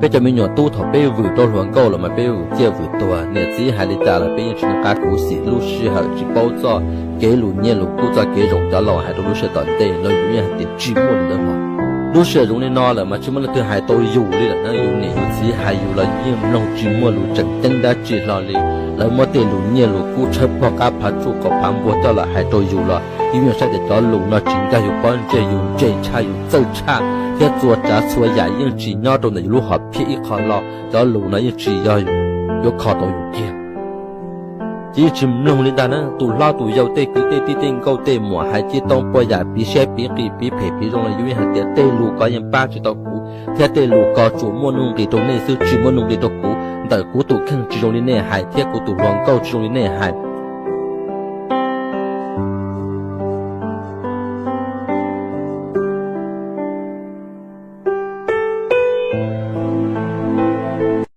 Peb cov me nyuam tub thaum peb vwm rau hluas nkauj los mas peb vwm ciaj vwm tuag, niam txiv hais li cas los peb yeej tsis nco qab khuv xim, lub sij hawm tsis paub txoj kev lus nyiaj lus kub txoj kev zoo cov laus hais rau lub sij hawm tom ntej los yus yeej hais tias tsis muaj li ntawd hlo. Lub sij hawm zoo li no lawm mas tsis muaj leej twg hais tau yus li lawm na, yus niam yus txiv hais yus los yus yeej mloog tsis muaj lus tseem ceeb dab tsi hlo li. Lawv muab tej lus nyiaj lus kub tshawb pog qab phav tsuj qaum phav npua coj los hais rau yus los yus yeej saib tias cov lus no tsis nkag yus pob ntseg, yus ntse tshaj yus txawj tshaj thiab txhua tsav txhua yam yeej tsis nyob rau ntawm yus lub hom phiaj ib qho los, cov lus no yeej tsis yog yuav kho tau yus kiag. Ces yeej tsis mloog li ntag na, tus hlob tus yau tej kwv tej tij tej nkauj tej muam hais tsis tau puas yam piv siab piv qis piv phem piv zoo los yus yeej hais tias tej lus ko yeej pab tsis tau kuv thiab tej lus ko tsuas muaj nuj nqis rau nej xwb tsis muaj nuj nqis rau kuv. Ntawm kuv tus kheej tsis zoo li nej hais thiab kuv tus hluas nkauj tsis zoo li nej hais,